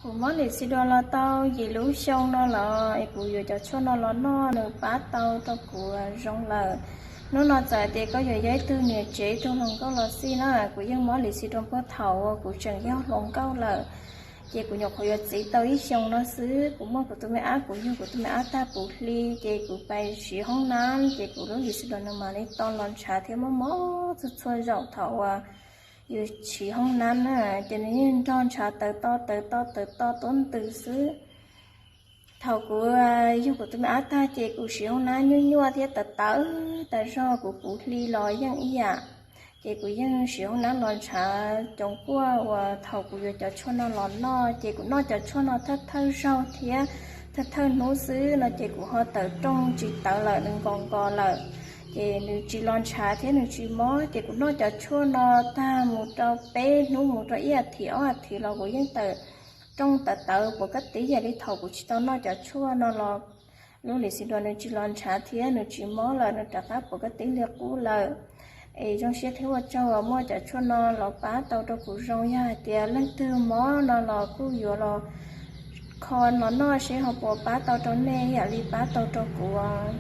Kuv mob Lexidua los tau yim lub xyoo no lawm es kuv yuav cov tshuaj no los noj nws pab tau rau kuv zoo lawm. Hnub no txawm tias koj yuav yog ib tug niam tsev ib tug hluas nkauj los xij na, kuv yeej mob Lexidua puag thaum uas kuv tseem yog hluas nkauj lawm. Ces kuv nyuam qhuav yuav txiv tau ib xyoos no xwb, kuv muaj kuv tus me ab, kuv yug kuv tus me ab tag puv hli ces kuv pais siv hoob nab ces kuv lub Lexidua no mam li tau los ntshav thiab mob mob txhua txhua zaus thaum uas yus siv hoob nab na. Ces nws yeej nrog ntshav tawv to tawv to tawv to tuab ntws xwb. Thaum kuv yug kuv tus me ab tag ces kuv siv hoob nab nyuaj nyuaj thiab tawv tawv tas zog, kuv puv hli los yeej ib yam. Ces kuv yeej siv hoob nab los ntshav coov kuaj uas thaum kuv yuav cov tshuaj no los noj, ces kuv noj cov tshuaj no thawj thawj zaug thiab thawj thawj hnub xwb no ces kuv ho tawm rooj tsis tawv lawm, nws nkos nkos lawm. Ces nws tsis los ntshav thiab nws tsis mob, ces kuv noj cov tshuaj no tag mus rau peb hnub mus rau ib as thiv ob as thiv los kuv yeej tawm rooj tawv tawv puas kab tib yam li thaum kuv tsis tau noj cov tshuaj no los lub Lexidua nws tsis los ntshav thiab nws tsis mob lawm, nws rov qab puas kab tib li qub lawm. Es zoo siab thiab ua tsaug uas muaj cov tshuaj no los pab tau rau kuv zoo. Yog hais tias leej twg mob no los kuj yuav los kho los noj seb ho puas pab tau rau nej ib yam li pab tau rau kuv os.